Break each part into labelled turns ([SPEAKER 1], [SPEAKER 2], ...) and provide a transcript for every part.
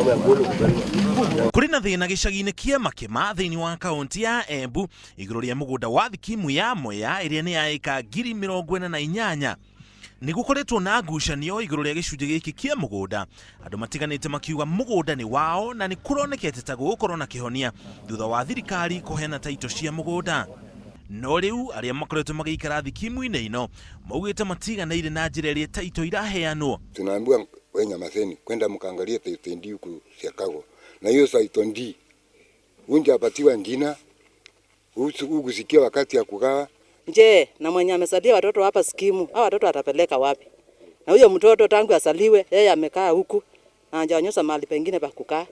[SPEAKER 1] Kũrĩ na thĩna gĩcagi-inĩ kĩa Makĩma thĩinĩ wa kaũntĩ ya Embu igũrũ rĩa mũgũnda wa thikimu ya Mwea ĩrĩa nĩ ya ĩka 48,000. Nĩ gũkoretwo na ngucanio igũrũ rĩa gĩcunjĩ gĩkĩ kĩa mũgũnda, andũ matiganĩte makiuga mũgũnda nĩ wao na nĩ kũronekete ta gũgũkorwo na kĩhonia thutha wa thirikari kũheana taito cia mũgũnda. No rĩu arĩa makoretwo magĩikara thikimu-inĩ ĩno maugĩte matiganĩire na njĩra ĩrĩa taito iraheanwo.
[SPEAKER 2] Tunaambiwa we nyamazeni, kwenda mkaangalie title deed huku Siakago. Na hiyo title deed hujapatiwa jina, hukusikia wakati ya kugawa.
[SPEAKER 3] Je, na mwenye amesalia watoto hapa skimu, hao watoto atapeleka wapi? Na huyo mtoto tangu asaliwe yeye amekaa huku na hajaonyesha mahali pengine pa kukaa.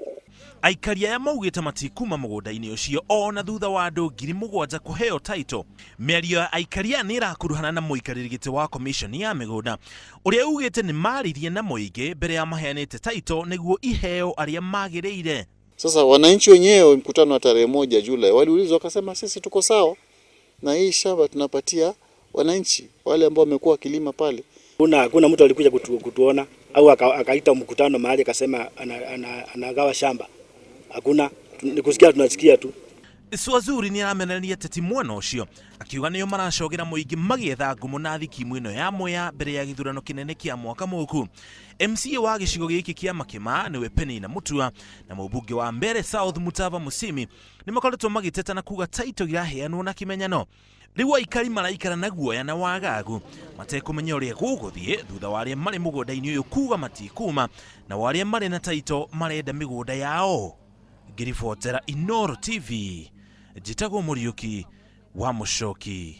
[SPEAKER 1] Aikari aya maugĩte matikuma mũgũnda-inĩ ũcio ona thutha wa andũ 7,000 kũheo taito. Mĩario ya aikari aya nĩ ĩrakuruhana na mũikarĩri gĩtĩ wa commission ya mĩgũnda ũrĩa ugĩte nĩ maririe na mũingĩ mbere ya maheanĩte taito nĩguo iheo arĩa magĩrĩire.
[SPEAKER 4] Sasa wananchi wenyewe mkutano wa tarehe 1 Julai waliulizwa wakasema, sisi tuko sawa na hii shamba tunapatia wananchi wale ambao wamekuwa wakilima pale.
[SPEAKER 5] Kuna mtu alikuja kutuona au akaita mkutano mahali akasema anagawa shamba. Hakuna, ni kusikia tunasikia tu.
[SPEAKER 1] Swazuri nĩ aramenereria ateti mwena ũcio akiuga nĩo maracogera mũingĩ magĩetha ngumo na thikimu ĩno ya Mwea mbere ya gĩthurano kĩnene kĩa mwaka mũku. MCA wa gĩcigo gĩkĩ kĩa Makĩma nĩwe Penina Mutua na mũmbunge wa Mbere South Mutava Musimi nĩ makoretwo magĩteta na kuga taito iraheanwo na kĩmenyano. Rĩu aikari maraikara na guoya na wagagu matekũmenya ũrĩa gũgũthiĩ thutha wa arĩa marĩ mũgũnda-inĩ ũyũ kuga matikuma na arĩa marĩ na taito marenda mĩgũnda yao. Ngĩribotera Inooro TV, njĩtagwo Mũriũki wa Mũcoki.